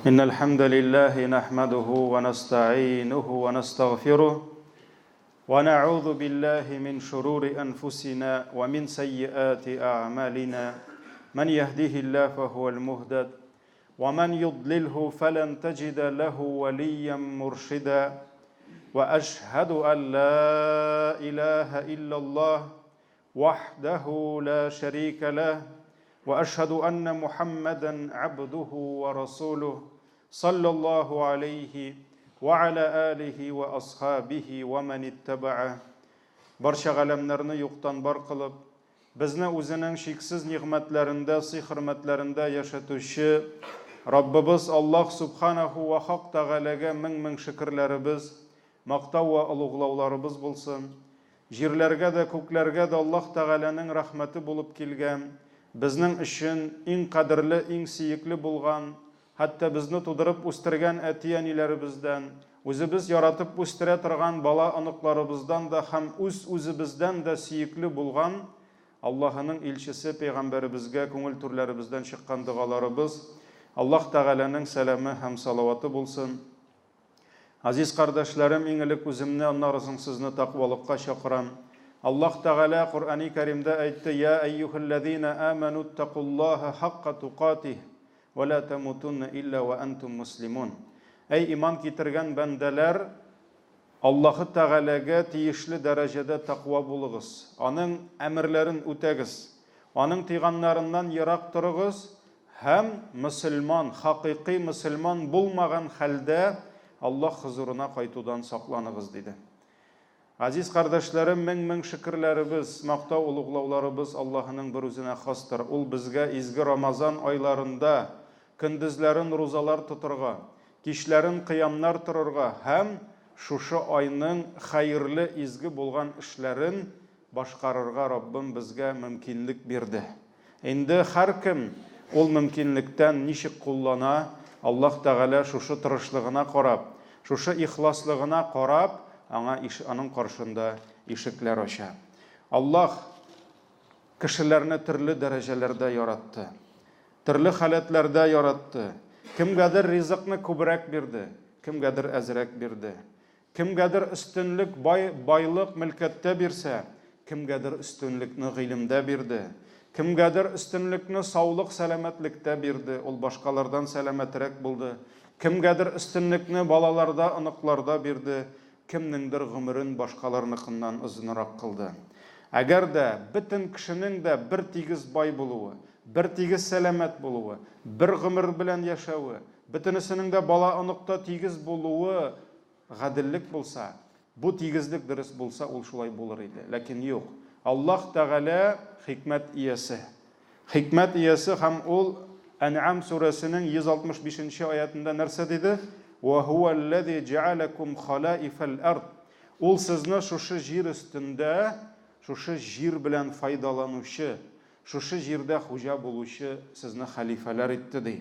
إن الحمد لله نحمده ونستعينه ونستغفره ونعوذ بالله من شرور أنفسنا ومن سيئات أعمالنا من يهده الله فهو المهتد ومن يضلله فلن تجد له وليا مرشدا وأشهد أن لا إله إلا الله وحده لا شريك له واشهد ان محمدا عبده ورسوله صلى الله عليه وعلى اله واصحابه ومن اتبعه Барча галәмнәрне юктан бар кылып, безне үзенең чиксез нигъмәтләрендә, сый-хөрмәтләрендә яшәтүче Раббыбыз Аллаһ Субханаху ва Хак Тәгаләгә мең-мең шөкерләребез, мактау вә олуглауларыбыз булсын. Җирләргә дә, күкләргә дә Аллаһ Тәгаләнең рәхмәте булып килгән, безнең өчен иң кадерле, иң сөекле булган, хәтта безне тудырып үстергән әти-әниләребездән, үзебез яратып үстерә торган бала-оныкларыбыздан да һәм үз-үзебездән дә сөекле булган Аллаһының илчесе пәйгамбәребезгә күңел түрләребездән чыккан догаларыбыз, Аллаһ Тәгаләнең сәламе һәм салаваты булсын. Газиз кардәшләрем, иң элек үземне, аннары соң сезне тәкъвалыкка чакырам. Аллаһ Тәгалә Коръәни Кәримдә әйтте, Я әйюһәлләзина амәнү иттәкуллаһа хакка тукатиһ, вә лә тәмутунна илля вә әнтум муслимун. Әй иман китергән бәндәләр, Аллаһы Тәгаләгә тиешле дәрәҗәдә тәкъва булыгыз, Аның әмерләрен үтәгез, Аның тыйганнарыннан ерак торыгыз һәм мөселман, хакыйкый мөселман булмаган хәлдә Аллаһ хозурына кайтудан сакланыгыз, диде. Газиз кардәшләрем, мең-мең шөкерләребез, мактау-олуглауларыбыз Аллаһының берүзенә хастыр. Ул безгә изге Рамазан айларында көндезләрен рузалар тотырга, кичләрен кыямнар торырга һәм шушы айның хәерле, изге булган эшләрен башкарырга Раббым безгә мөмкинлек бирде. Инде һәркем ул мөмкинлектән ничек куллана, Аллаһ Тәгалә шушы тырышлыгына карап, шушы ихласлыгына карап, аңа аның каршында ишекләр ача. Аллаһ кешеләрне төрле дәрәҗәләрдә яратты. Төрле халәтләрдә яратты. Кемгәдер ризыкны күбрәк бирде, кемгәдер әзрәк бирде. Кемгәдер өстенлек бай, байлык, мөлкәттә бирсә, кемгәдер өстенлекне гыйлемдә бирде. Кемгәдер өстенлекне саулык-сәламәтлектә бирде, ул башкалардан сәламәтрәк булды. Кемгәдер өстенлекне балаларда, оныкларда бирде, кемнеңдер гомерен башкаларныкыннан озынрак кылды. Әгәр дә бөтен кешенең дә бертигез бай булуы, бертигез сәламәт булуы, бер гомер белән яшәве, Бөтенесенең дә бала-оныкта тигез булуы гаделлек булса, бу тигезлек дөрес булса, ул шулай булыр иде. Ләкин юк. Аллаһ Тәгалә хикмәт иясе. Хикмәт иясе һәм ул Ән'ам сүрәсенең 165 нче аятында нәрсә диде? Ва һуәлләзи җәаләкум халаифәл ард. Ул сезне шушы җир өстендә, шушы җир белән файдаланучы, Шушы җирдә хуҗа булучы сезне хәлифәләр итте, ди.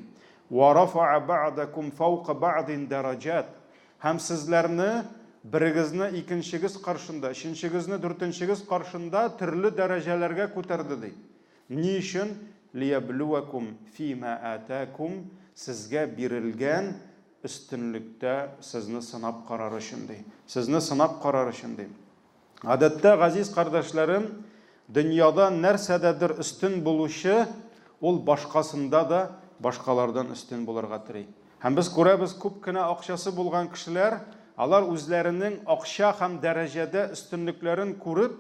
Вә рафаа бәгъдәкум фәүка бәгъдин дәрәҗәт. Һәм сезләрне, берегезне икенчегез каршында, өченчегезне дүртенчегез каршында төрле дәрәҗәләргә күтәрде, ди. Ни өчен? Лиябluвәкум фимә атәкум, сезгә бирелгән өстенлектә сезне сынап карар өчен, ди. Сезне сынап карар өчен, ди. Гадәттә, газиз кардәшләрем, дөньяда нәрсәдәдер өстен булучы, ул башкасында да башкалардан өстен булырга тели. Һәм без күрәбез, күп кенә акчасы булган кешеләр, алар үзләренең акча һәм дәрәҗәдә өстенлекләрен күреп,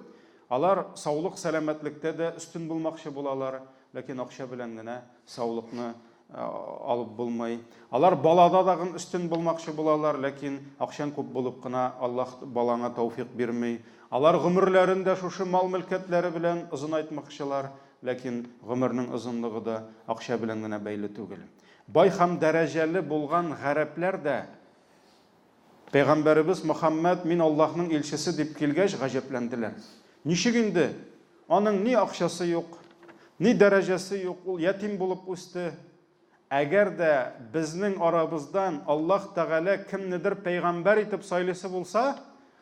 алар саулык-сәламәтлектә дә өстен булмакчы булалар, ләкин акча белән генә саулыкны алып булмый. Алар балада дагын өстен булмакчы булалар, ләкин акчаң күп булып кына Аллаһ балаңа тәүфик бирми. Алар гомерләрен дә шушы мал-мөлкәтләре белән озынайтмакчылар, ләкин гомернең озынлыгы да акча белән генә бәйле түгел. Бай һәм дәрәҗәле булган гарәпләр дә Пәйгамбәребез Мөхәммәд, мин Аллаһның илчесе дип килгәч, гаҗәпләнделәр. Ничек инде? Аның ни акчасы юк, ни дәрәҗәсе юк, ул ятим булып үсте. Әгәр дә безнең арабыздан Аллаһ Тәгалә кемнедер пәйгамбәр итеп сайлыйсы булса,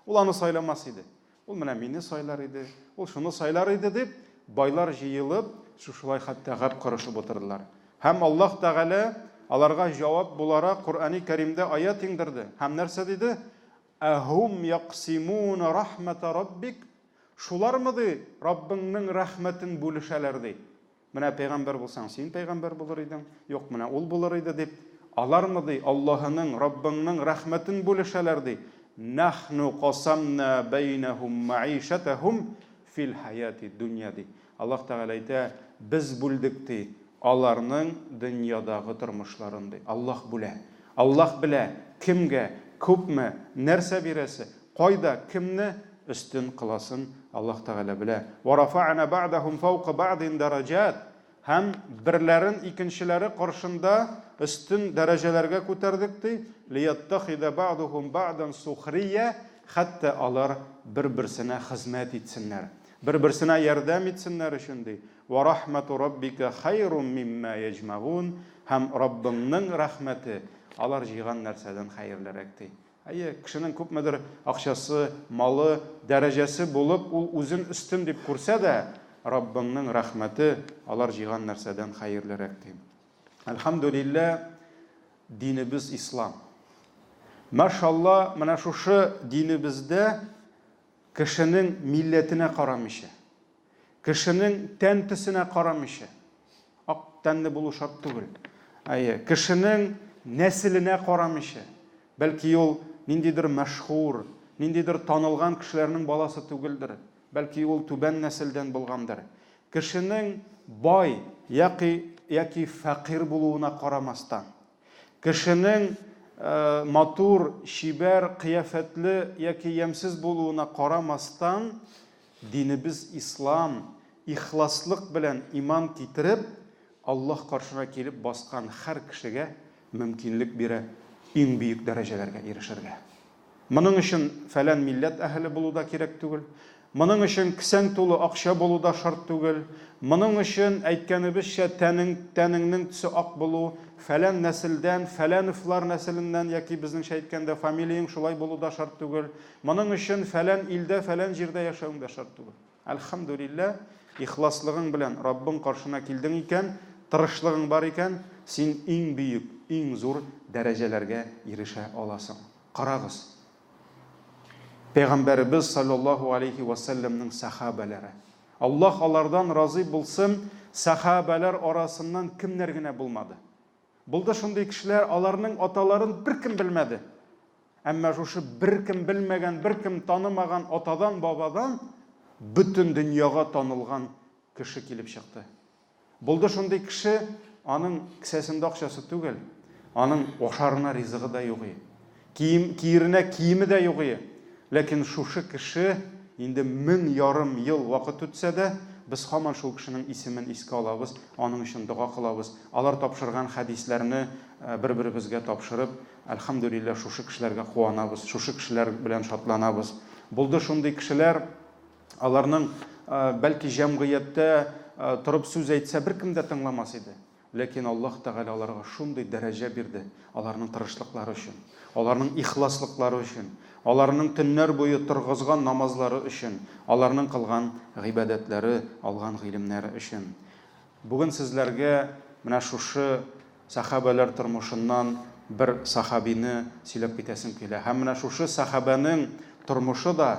ул аны сайламас иде. Ул менә мине сайлар иде, ул шуны сайлар иде дип, байлар җыелып, шушылай хәтта гәп корышып утырдылар. Һәм Аллаһ Тәгалә аларга җавап буларак Коръәни Кәримдә аять иңдерде. Һәм нәрсә диде? Әһум яксимуна рахмата раббик? Шулармы ди, Раббыңның рәхмәтен бүлешәләр ди. Менә пәйгамбәр булсаң, син пәйгамбәр булыр идең, юк, менә ул булыр иде дип, алармы ди, Аллаһының, Раббыңның рәхмәтен бүлешәләр ди. Нахну касамна бәйнәһум мәгыйшәтәһум фил хаяти дөнья ди. Аллаһ Тәгалә әйтә, без бүлдек ди, аларның дөньядагы тормышларын ди. Аллаһ бүлә. Аллаһ белә, кемгә, күпме, нәрсә бирәсе, кайда, кемне өстен кыласын Аллаһ Тәгалә белә. Ва рафа'на бa'дахум фаука бa'дин дараҗат. Һәм берләрен икенчеләре каршында өстен дәрәҗәләргә күтәрдек ди. Лияттахида бa'духум бa'дан сухрия, хәтта алар бер-берсенә хезмәт итсеннәр. Бер-берсенә ярдәм итсеннәр өчен ди. Ва рахмату раббика хайрум мимма яҗмагун. Һәм Раббыңның рәхмәте алар җыйган нәрсәдән хәерлерәк ди. Әйе, кешенең күпмедер акчасы, малы, дәрәҗәсе булып, ул үзен өстен дип күрсә дә, Раббыңның рәхмәте алар җыйган нәрсәдән хәерлерәк, ди. Әлхәмдүлиллә, динебез ислам. Машалла, менә шушы динебездә кешенең милләтенә карамыйча, Кешенең тән төсенә карамыйча, ак тәнле булу шарт түгел. Әйе, кешенең нәселенә карамыйча, бәлки ул ниндидер мәшһүр, ниндидер танылган кешеләрнең баласы түгелдер, бәлки ул түбән нәселдән булгандыр. Кешенең бай яки яки фәкыйрь булуына карамастан, Кешенең матур, чибәр кыяфәтле яки ямьсез булуына карамастан, динебез ислам, ихласлык белән иман китереп, Аллаһ каршына килеп баскан һәр кешегә мөмкинлек бирә иң бөек дәрәҗәләргә ирешергә. Моның өчен фәлән милләт әһеле булу да кирәк түгел. Моның өчен кесәң тулы акча булу да шарт түгел. Моның өчен, әйткәнебезчә, тәнең, тәнеңнең төсе ак булу, фәлән нәселдән, фәләновлар нәселеннән яки, безнеңчә әйткәндә, фамилияң шулай булу да шарт түгел. Моның өчен фәлән илдә, фәлән җирдә яшәвең дә шарт түгел. Әлхәмдүлилләһ, ихласлыгың белән Раббың каршына килдең икән, тырышлыгың бар икән, син иң бөек, иң зур дәрәҗәләргә ирешә аласың. Карагыз, Пәйгамбәребез салләллаһу алейһи вә сәлләмнең сәхабәләре. Аллаһ алардан разый булсын, сәхабәләр арасыннан кемнәр генә булмады. Булды шундый кешеләр, аларның аталарын беркем белмәде. Әмма шушы беркем белмәгән, беркем танымаган атадан, бабадан бөтен дөньяга танылган кеше килеп чыкты. Булды шундый кеше, аның кесәсендә акчасы түгел, аның ашарына ризыгы да юк ие. Кием, киеренә киеме дә юк ие. Ләкин шушы кеше инде 1500 ел вакыт үтсә дә, без һаман шул кешенең исемен искә алабыз, аның өчен дога кылабыз. Алар тапшырган хәдисләрне бер-беребезгә тапшырып, әлхәмдүлилләһ, шушы кешеләргә куанабыз, шушы кешеләр белән шатланабыз. Булды шундый кешеләр, Аларның, бәлки, җәмгыятьтә торып сүз әйтсә, беркем дә тыңламас иде. Ләкин Аллаһ Тәгалә аларга шундый дәрәҗә бирде, аларның тырышлыклары өчен, аларның ихласлыклары өчен, аларның төннәр буе торгызган намазлары өчен, аларның кылган гыйбадәтләре, алган гыйлемнәре өчен. Бүген сезләргә менә шушы сәхабәләр тормышыннан бер сәхабине сөйләп китәсем килә. Һәм менә шушы сәхабәнең тормышы да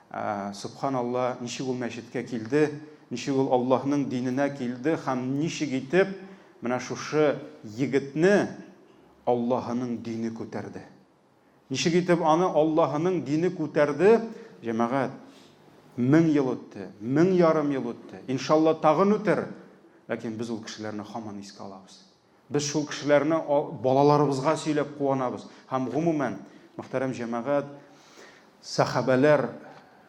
Сөбханалла, ничек ул мәчеткә килде, ничек ул Аллаһның диненә килде һәм ничек итеп менә шушы егетне Аллаһының дине күтәрде. Ничек итеп аны Аллаһының дине күтәрде, җәмәгать, 1000 ел үтте, 1500 ел үтте, иншалла тагын үтер, ләкин без ул кешеләрне һаман искә алабыз. Без шул кешеләрне балаларыбызга сөйләп куанабыз. Һәм гомумән, мөхтәрәм җәмәгать, сәхабәләр,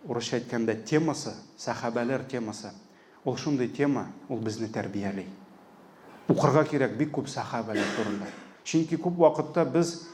урысча әйткәндә, темасы, сәхабәләр темасы, ул шундый тема, ул безне тәрбияли. Укырга кирәк бик күп сәхабәләр турында. Чөнки күп вакытта без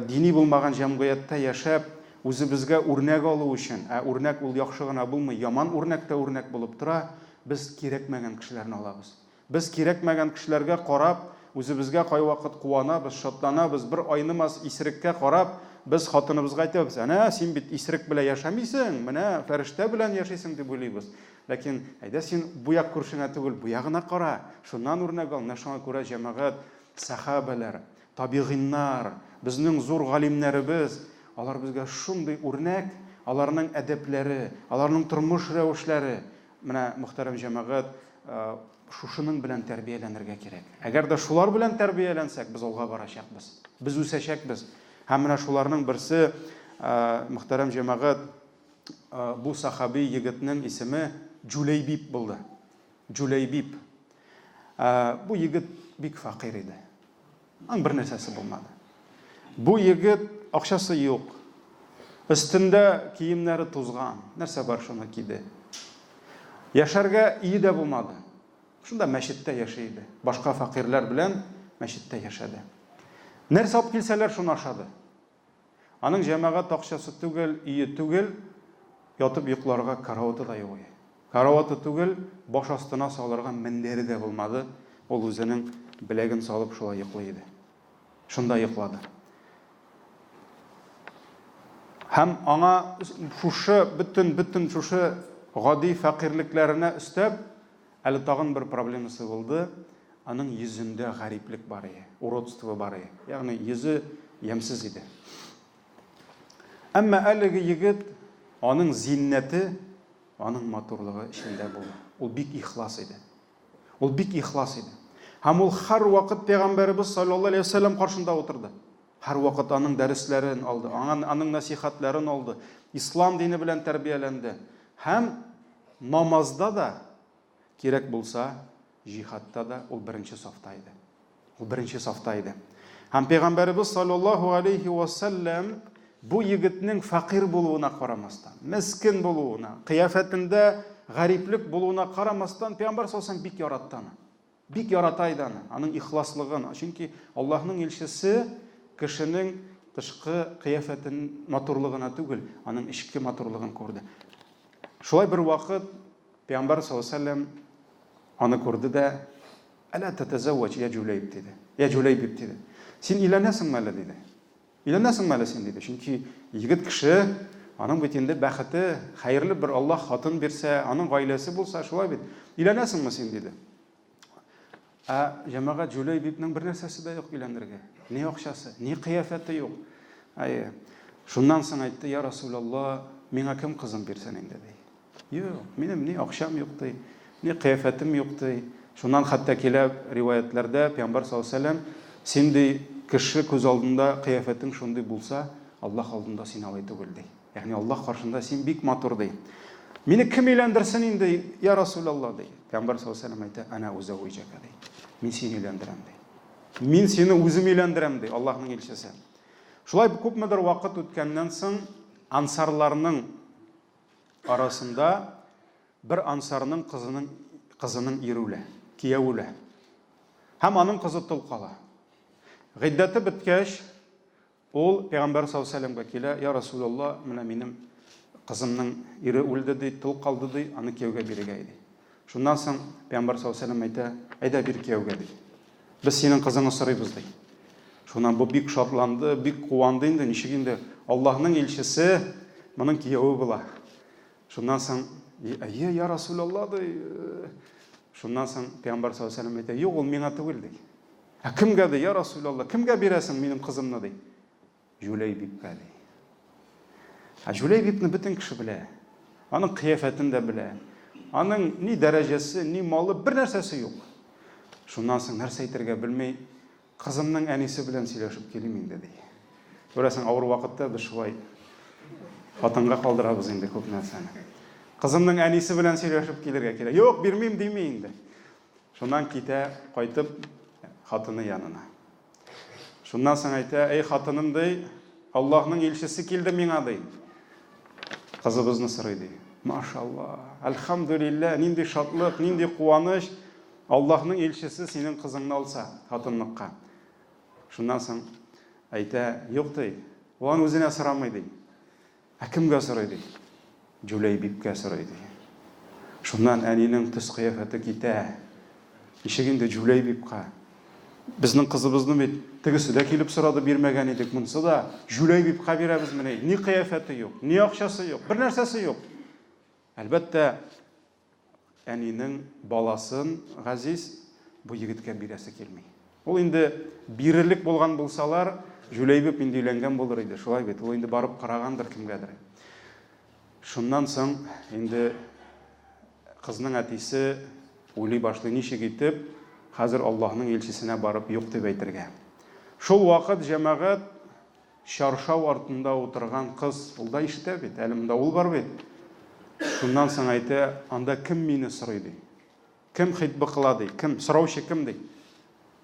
дини булмаган җәмгыятьтә яшәп, үзебезгә үрнәк алу өчен, ә үрнәк ул яхшы гына булмый, яман үрнәк тә үрнәк булып тора, без кирәкмәгән кешеләрне алабыз. Без кирәкмәгән кешеләргә карап, үзебезгә кайвакыт куанабыз, шатланабыз, бер айнымас исереккә карап, без хатыныбызга әйтәбез, әнә, син бит исерек белән яшәмисең, менә фәрештә белән яшисең дип уйлыйбыз. Ләкин, әйдә син бу як күршеңә түгел, бу ягына кара, шуннан үрнәк ал. Менә шуңа күрә, җәмәгать, Сәхабәләр, табигыйннар, безнең зур галимнәребез, алар безгә шундый үрнәк, аларның әдәпләре, аларның тормыш рәвешләре. Менә, мөхтәрәм җәмәгать, шушының белән тәрбияләнергә кирәк. Әгәр дә шулар белән тәрбияләнсәк, без алга барачакбыз, без үсәчәкбез. Һәм менә шуларның берсе, мөхтәрәм җәмәгать, бу сахаби егетнең исеме Җүләйбиб булды. Җүләйбиб. Бу егет бик фәкыйрь иде. Аның бер нәрсәсе булмады. Бу егет акчасы юк. Өстендә киемнәре тузган. Нәрсә бар шуны киде. Яшәргә өе дә булмады. Шунда мәчеттә яши иде. Башка фәкыйрьләр белән мәчеттә яшәде. Нәрсә алып килсәләр, шуны ашады. Аның җәмәгать акчасы түгел, өе түгел, ятып йокларга караваты да юк иде. Караваты түгел, баш астына салырга мендәре дә булмады, ул үзенең беләген салып шулай йоклый иде. Шунда йоклады. Һәм аңа шушы бөтен-бөтен шушы гади фәкыйрьлекләренә өстәп, Әле тагын бер проблемасы булды, аның йөзендә гариплек бар иде, уродство бар иде. Ягъни йөзе ямьсез иде. Әмма әлеге егет, аның зиннәте, аның матурлыгы эчендә булды. Ул бик ихлас иде. Ул бик ихлас иде. Һәм ул һәрвакыт пәйгамбәребез саллаллаһу алейһи ва сәлләм каршында утырды. Һәрвакыт аның дәресләрен алды, аңа аның нәсихәтләрен алды, ислам дине белән тәрбияләнде. Һәм намазда да, кирәк булса, җихадта да ул беренче сафта иде. Ул беренче сафта иде. Һәм пәйгамбәребез саллаллаһу алейхи ва сәлләм бу егетнең фәкыйрь булуына карамастан, мескен булуына, кыяфәтендә гариплек булуына карамастан, пәйгамбәр саллаллаһу алейһи бик яратты аны. Бик ярата иде аны, аның ихласлыгын. Чөнки Аллаһның илчесе кешенең тышкы кыяфәтен матурлыгына түгел, аның эчке матурлыгын күрде. Шулай бер вакыт Пәйгамбәр саллаллаһу алейһи вәсәлләм аны күрде дә, Әлә тәтәзәвәҗ я Җүләйб диде. Я Җүләйбиб диде. Син өйләнәсеңме әле диде. Өйләнәсеңме әле син диде. Чөнки егет кеше, аның бит инде бәхете, хәерле бер Аллаһ хатын бирсә, аның гаиләсе булса, шулай бит. Өйләнәсеңме син диде. Ә җәмәгать Җүләйбибнең бер нәрсәсе дә юк өйләнергә. Ни акчасы, ни кыяфәте юк. Әйе. Шуннан соң әйтте, я Расулалла, миңа кем кызын бирсен инде, ди. Юк, минем ни акчам юк, ди, ни кыяфәтем юк, ди. Шуннан хәтта килә риваятьләрдә, Пәйгамбәр саллаллаһу алейһи вәсәлләм, син, ди, кеше күз алдында кыяфәтең шундый булса, Аллаһ алдында син алай түгел, ди. Ягъни Аллаһ каршында син бик матур, ди. Мине кем өйләндерсен инде, я Расулалла, ди. Пәйгамбәр саллаллаһу алейһи вәсәлләм әйтә, Ана узәвиҗәкә, ди. Мин сине өйләндерәм, ди. Мин сине үзем өйләндерәм, ди Аллаһның илчесе. Шулай күпмедер вакыт үткәннән соң, ансарларның арасында бер ансарның кызының кызының ире үлә, кияве үлә. Һәм аның кызы тол кала. Гыйддәте беткәч, Ул пәйгамбәр саллаллаһу алейһи вәсәлләмгә килә, Я Расулалла, менә минем кызымның ире үлде ди, тол калды ди, аны кияүгә бирергә ди. Шуннан соң пәйгамбәр саллаллаһу алейһи вәсәлләм әйтә, әйдә бир кияүгә ди. Без синең кызыңны сорыйбыз ди. Шуннан бу бик шатланды, бик куанды инде, ничек инде Аллаһның илчесе моның кияве була. Шуннан соң, әйе, я Расулалла ди. Шуннан соң пәйгамбәр саллаллаһу алейһи вәсәлләм әйтә, юк, ул миңа түгел ди. Ә кемгә ди, я Расулалла, кемгә бирәсең минем кызымны ди? Җүләйбибкә ди. Ә Җүләйбибне бөтен кеше белә. Аның кыяфәтен дә белә. Аның ни дәрәҗәсе, ни малы, бер нәрсәсе юк. Шуннан соң нәрсә әйтергә белми, кызымның әнисе белән сөйләшеп килим инде ди. Күрәсең, авыр вакытта без шулай хатынга калдырабыз инде күп нәрсәне. Кызымның әнисе белән сөйләшеп килергә кирәк. Юк, бирмим дими инде. Шуннан китә, кайтып, хатыны янына. Шуннан соң әйтә, әй хатыным, ди, Аллаһның илчесе килде миңа, ди. Кызыбызны сорый, ди. Машалла, әлхәмдүлилләһ, нинди шатлык, нинди куаныч, Аллаһның илчесе синең кызыңны алса, хатынлыкка. Шуннан соң әйтә, юк, ди, ул аны үзенә сорамый, ди. Ә кемгә сорый, ди? Җүләйбибкә сорый, ди. Шуннан әнинең төс-кыяфәте китә. Ничек инде Җүләйбибка? Безнең кызыбызны бит тегесе дә килеп сорады, бирмәгән идек, монысы да Җүләйбибка бирәбезмени? Ни кыяфәте юк, ни акчасы юк, бер нәрсәсе юк. Әлбәттә, әнинең баласын, Газиз, бу егеткә бирәсе килми. Ул инде бирерлек булган булсалар, Җүләйбиб инде өйләнгән булыр иде, шулай бит? Ул инде барып карагандыр кемгәдер. Шуннан соң инде кызның әтисе уйлый башлый, ничек итеп хәзер Аллаһның илчесенә барып юк дип әйтергә. Шул вакыт җәмәгать чаршау артында утырган кыз, ул да ишетә бит, әле монда ул бар бит. Шуннан соң әйтә, анда кем мине сорый ди. Кем хитбы кыла ди? Кем? Сораучы кем ди?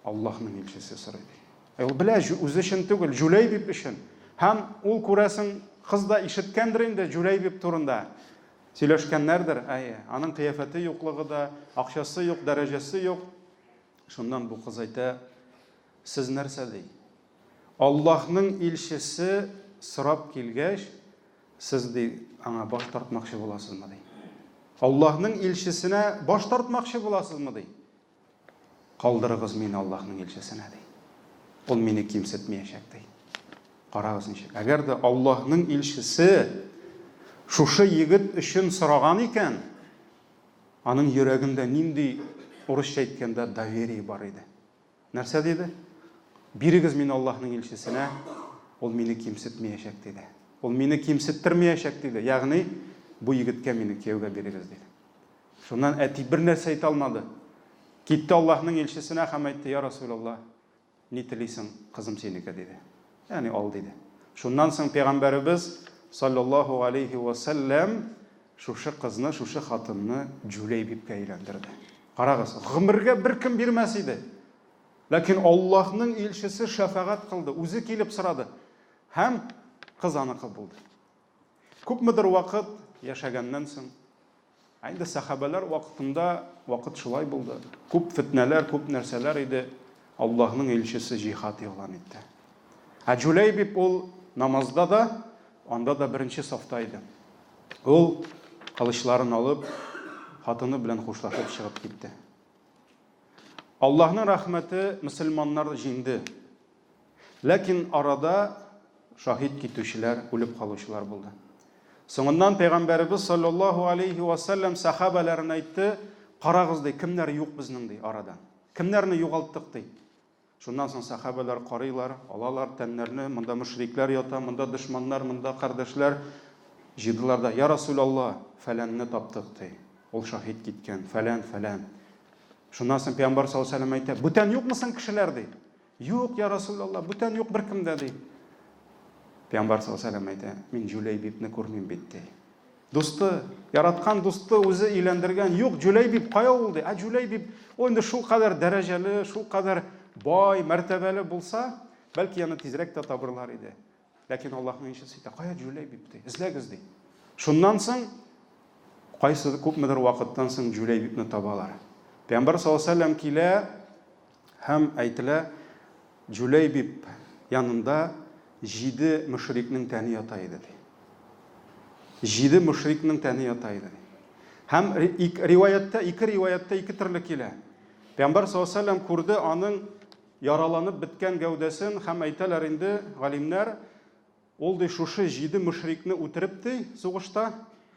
Аллаһның илчесе сорый ди. Ә ул белә, үзе өчен түгел, Җүләйбиб өчен. Һәм ул күрәсең, кыз да ишеткәндер инде Җүләйбиб турында. Сөйләшкәннәрдер, әйе. Аның кыяфәте юклыгы да, акчасы юк, дәрәҗәсе юк. Шуннан бу кыз әйтә, сез нәрсә ди? Аллаһның илчесе сорап килгәч, Сез, ди, аңа баш тартмакчы буласызмы, ди. Аллаһның илчесенә баш тартмакчы буласызмы, ди. Калдырыгыз мине Аллаһның илчесенә, ди. Ул мине кимсетмәячәк, ди. Карагыз ничек. Әгәр дә Аллаһның илчесе шушы егет өчен сораган икән, аның йөрәгендә нинди, урысча әйткәндә, доверие бар иде. Нәрсә диде? Бирегез мине Аллаһның илчесенә, ул мине кимсетмәячәк, диде. Ул мине кимсеттермәячәк, диде. Ягъни, бу егеткә мине кияүгә бирегез, диде. Шуннан әти бер нәрсә әйтә алмады. Китте Аллаһның илчесенә һәм әйтте, Я Расулаллаһ, ни телисең, кызым синеке, диде. Ягъни, ал, диде. Шуннан соң пәйгамбәребез саллаллаһу алейхи ва сәлләм шушы кызны, шушы хатынны Җүләйбибкә өйләндерде. Карагыз, гомергә беркем бирмәс иде. Ләкин Аллаһның илчесе шәфәгать кылды, үзе килеп сорады. Һәм кыз аныкы булды. Күпмедер вакыт яшәгәннән соң, ә инде сәхабәләр вакытында вакыт шулай булды. Күп фетнәләр, күп нәрсәләр иде. Аллаһның илчесе җихад игълан итте. Ә Җүләйбиб ул намазда да, анда да беренче сафта иде. Ул кылычларын алып, хатыны белән хушлашып чыгып китте. Аллаһның рәхмәте мөселманнар җиңде. Ләкин арада шаһит китүчеләр, үлеп калучылар булды. Соңыннан пәйгамбәребез саллаллаһу алейхи ва саллям сахабаларына әйтте, карагыз ди, кемнәр юк безнең ди арадан. Кемнәрне югалттык ди. Шуннан соң сәхабәләр карыйлар, алалар тәннәрне, монда мөшрикләр ята, монда дошманнар, монда кардәшләр. Җыйдылар да, Я Расүлалла, фәләнне таптык, ди. Ул шаһит киткән, фәлән, фәлән. Шуннан соң пәйгамбәр саллаллаһу алейһи ва сәлләм әйтә, бүтән юкмы соң кешеләр, ди. Юк, я Расүлалла, бүтән юк беркем дә, ди. Пәйгамбәр саллаллаһу алейһи ва сәлләм әйтә, мин Җүләйбибне күрмим бит, ди. Дусты, яраткан дусты үзе өйләндергән. Юк, Җүләйбиб кая ул ди. Ә Җүләйбиб ул инде шулкадәр дәрәҗәле, шулкадәр бай, мәртәбәле булса, бәлки аны тизрәк тә табырлар иде. Ләкин Аллаһның илчесе әйтә, кая Җүләйбиб ди, эзләгез ди. Шуннан соң кайсы күпмедер вакыттан соң Җүләйбибне табалар. Пәйгамбәр саллаллаһу алейһи вәсәлләм килә һәм әйтелә, Җүләйбиб янында җиде мөшрикнең тәне ята иде, ди. Җиде мөшрикнең тәне ята иде, ди. Һәм риваятьтә, ике риваятьтә ике төрле килә. Пәйгамбәр саллаллаһу алейһи ва сәлләм күрде аның яраланып беткән гәүдәсен һәм әйтәләр инде галимнәр, Ул, ди, шушы җиде мөшрикне үтереп, ди, сугышта,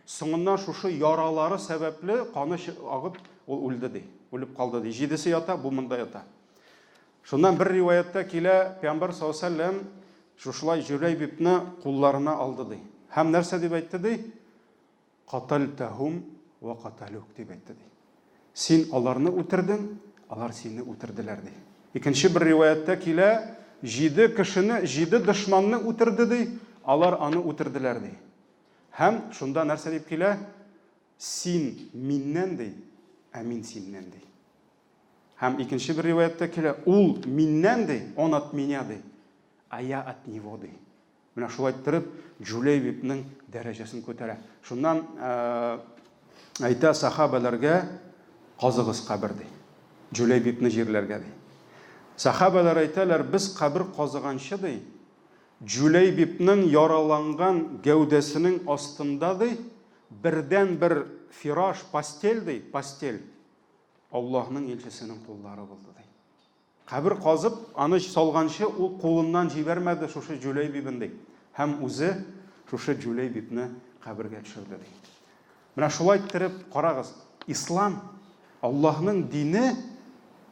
соңыннан шушы яралары сәбәпле каны агып, ул үлде, ди, үлеп калды, ди. Җидесе ята, бу монда ята. Шуннан бер риваятьтә килә, Пәйгамбәр саллаллаһу алейһи ва сәлләм шушылай Җүләйбибне кулларына алды, ди. Һәм нәрсә дип әйтте, ди? Катальтәһум вә каталүк дип әйтте, ди. Син аларны үтердең, алар сине үтерделәр, ди. Икенче бер риваятьтә килә, җиде кешене, җиде дошманны үтерде, ди, алар аны үтерделәр, ди. Һәм шунда нәрсә дип килә? Син миннән, ди, ә мин синнән, ди. Һәм икенче бер риваятьтә килә, ул миннән, ди, он от меня, ди, а я от него, ди. Менә шулай иттереп, Җүләйбибнең дәрәҗәсен күтәрә. Шуннан әйтә сахабәләргә, казыгыз кабер, ди. Җүләйбибне җирләргә, ди. Сахабәләр әйтәләр, без кабер казыганчы, ди, Җүләйбибнең яраланган гәүдәсенең астында, ди, бердәнбер фираш, постель, ди, постель, Аллаһның илчесенең куллары булды, ди. Кабер казып, аны салганчы, ул кулыннан җибәрмәде шушы Җүләйбибен, ди. Һәм үзе шушы Җүләйбибне кабергә төшерде, ди. Менә шулай иттереп, карагыз, ислам, Аллаһның дине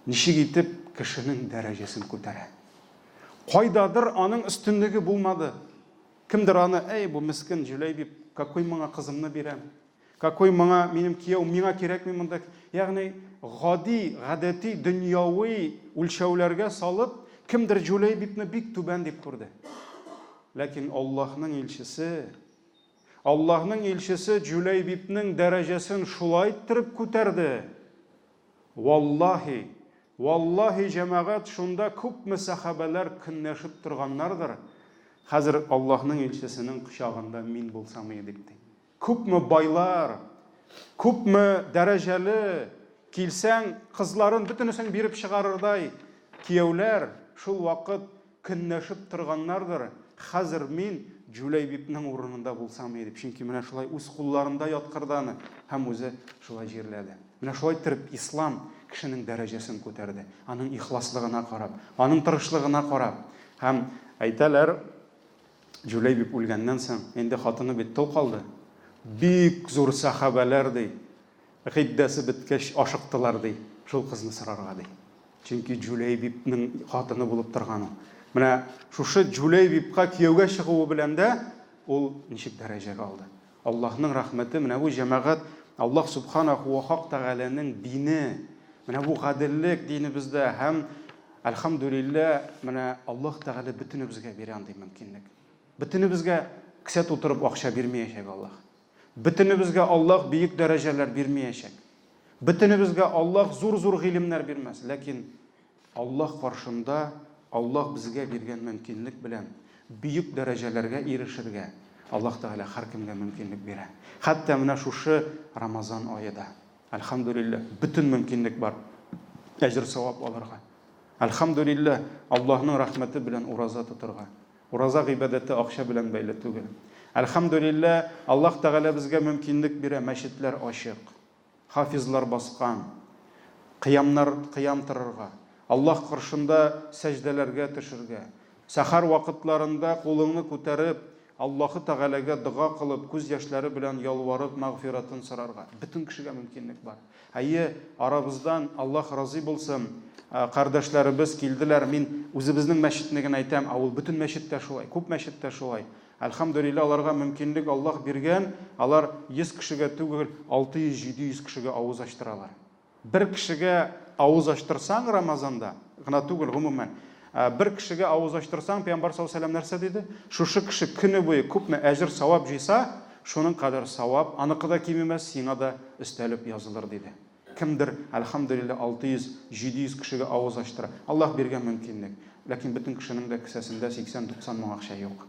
ничек итеп кешенең дәрәҗәсен күтәрә. Кайдадыр аның өстенлеге булмады. Кемдер аны, әй, бу мескен Җүләйбиб, какой моңа кызымны бирәм? Какой моңа минем кияү, миңа кирәкми монда. Ягъни гади, гадәти, дөньяви үлчәүләргә салып, кемдер Җүләйбибне бик түбән дип күрде. Ләкин Аллаһның илчесе, Аллаһның илчесе Җүләйбибнең дәрәҗәсен шулай иттереп күтәрде. Валлаһи, валлаһи, җәмәгать, шунда күпме сәхабәләр көнләшеп торганнардыр, хәзер Аллаһның илчесенең кочагында мин булсам иде дип. Күпме байлар, күпме дәрәҗәле, килсәң, кызларын бөтенесен биреп чыгарырдай кияүләр шул вакыт көнләшеп торганнардыр, хәзер мин Җүләйбибнең урынында булсам иде дип, чөнки менә шулай үз кулларында яткырды аны һәм үзе шулай җирләде. Менә шулай иттереп ислам кешенең дәрәҗәсен күтәрде, аның ихласлыгына карап, аның тырышлыгына карап. Һәм әйтәләр, Җүләйбиб үлгәннән соң, инде хатыны бит тол калды, бик зур сәхабәләр, ди, гыйддәсе беткәч ашыктылар, ди, шул кызны сорарга, ди. Чөнки Җүләйбибнең хатыны булып торган ул. Менә шушы Җүләйбибка кияүгә чыгуы белән дә ул ничек дәрәҗәгә алды. Аллаһның рәхмәте, менә бу җәмәгать, Аллаһ Субханаху ва Хак Тәгаләнең дине, менә бу гаделлек динебездә һәм, әлхәмдүлилләһ, менә Аллаһ Тәгалә бөтенебезгә бирә андый мөмкинлек. Бөтенебезгә кесә тутырып акча бирмәячәк Аллаһ. Бөтенебезгә Аллаһ бөек дәрәҗәләр бирмәячәк. Бөтенебезгә Аллаһ зур-зур гыйлемнәр бирмәс, ләкин Аллаһ каршында Аллаһ безгә биргән мөмкинлек белән бөек дәрәҗәләргә ирешергә Аллаһ Тәгалә һәркемгә мөмкинлек бирә. Хәтта менә шушы Рамазан ае да, әлхәмдүлилләһ, бөтен мөмкинлек бар әҗер-савап алырга. Әлхәмдүлилләһ, Аллаһның рәхмәте белән ураза тотырга. Ураза гыйбадәте акча белән бәйле түгел. Әлхәмдүлилләһ, Аллаһ Тәгалә безгә мөмкинлек бирә, мәчетләр ачык. Хафизлар баскан, кыямнар кыям торырга, Аллаһ каршында сәҗдәләргә төшергә, сәхәр вакытларында кулыңны күтәреп, Аллаһы Тәгаләгә дога кылып, күз яшьләре белән ялварып, мәгъфиратын сорарга. Бөтен кешегә мөмкинлек бар. Әйе, арабыздан, Аллаһ разый булсын, кардәшләребез килделәр. Мин үзебезнең мәчетне генә әйтәм, ә ул бөтен мәчеттә шулай, күп мәчеттә шулай. Әлхәмдүлилләһ, аларга мөмкинлек Аллаһ биргән, алар 100 кешегә түгел, 600-700 кешегә авыз ачтыралар. Бер кешегә авыз ачтырсаң Рамазанда, гына түгел, гомумән, бер кешегә авыз ачтырсаң, Пәйгамбәр саллаллаһу алейһи ва сәлләм нәрсә диде? Шушы кеше көне буе күпме әҗер-савап җыйса, шуның кадәр савап аныкы да кимемәс, сиңа да өстәлеп язылыр, диде. Кемдер, әлхәмдүлилләһ, 600, 700 кешегә авыз ачтыра. Аллаһ биргән мөмкинлек. Ләкин бөтен кешенең дә кесәсендә 80-90 мең акча юк.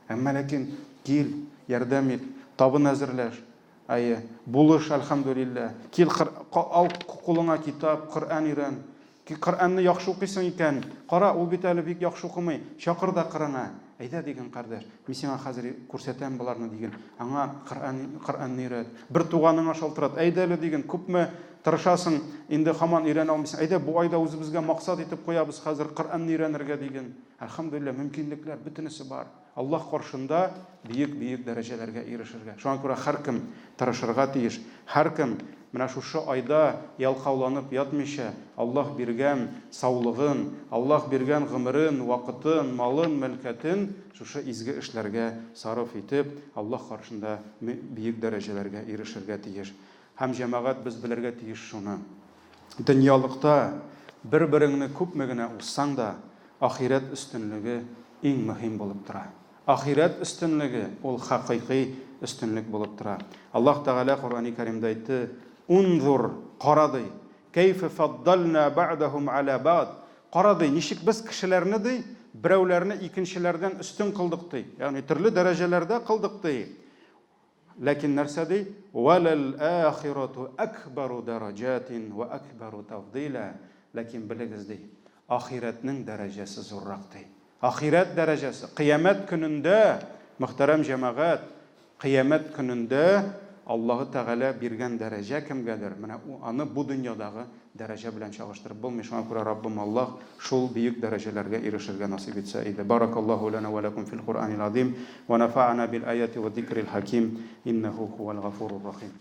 Әмма ләкин кил, ярдәм ит, табын әзерләш. Әйе, булыш, әлхәмдүлилләһ. Кил, ал кулыңа китап, Коръән өйрән. Коръәнне яхшы укыйсың икән, кара, ул бит әле бик яхшы укымый, чакыр да кырыңа. Әйдә, диген, кардәш, мин сиңа хәзер күрсәтәм боларны, диген. Аңа Коръән, Коръәнне өйрәт. Бер туганыңа шалтырат. Әйдә әле, диген, күпме тырышасың, инде һаман өйрәнә алмыйсың. Әйдә, бу айда үзебезгә максат итеп куябыз хәзер Коръәнне өйрәнергә, диген. Әлхәмдүлилләһ, мөмкинлекләр бөтенесе бар. Аллаһ каршында бөек-бөек дәрәҗәләргә ирешергә. Шуңа күрә һәркем тырышырга тиеш. Һәркем менә шушы айда ялкауланып ятмыйча, Аллаһ биргән саулыгын, Аллаһ биргән гомерен, вакытын, малын, мөлкәтен шушы изге эшләргә сарыф итеп, Аллаһ каршында бөек дәрәҗәләргә ирешергә тиеш. Һәм, җәмәгать, без белергә тиеш шуны, дөньялыкта бер-береңне күпме генә узсаң да, ахирәт өстенлеге иң мөһим булып тора. Ахирәт өстенлеге, ул хакыйкый өстенлек булып тора. Аллаһ Тәгалә Коръәни Кәримдә әйтте, Унзур, кара, ди, кәйфә фаддална бәгъдәһум галә бәгъд, кара, ди, ничек без кешеләрне, ди, берәүләрне икенчеләрдән өстен кылдык, ди, ягъни төрле дәрәҗәләрдә кылдык, ди. Ләкин нәрсә ди? Вәләл-ахирату әкбәру дәрәҗәтин вә әкбәру тәфдыйлә. Ләкин белегез, ди, ахирәтнең дәрәҗәсе зуррак, ди. Ахирәт дәрәҗәсе, кыямәт көнендә, мөхтәрәм җәмәгать, кыямәт көнендә Аллаһы Тәгалә биргән дәрәҗә кемгәдер, менә аны бу дөньядагы дәрәҗә белән чагыштырып булмый. Шуңа күрә Раббым Аллаһ шул бөек дәрәҗәләргә ирешергә насыйп итсә иде. Баракаллаһу лана ва ләкум фил Куръанил азим ва нафаана бил аяти ва зикрил хаким иннәһу һувал гафурур рахим.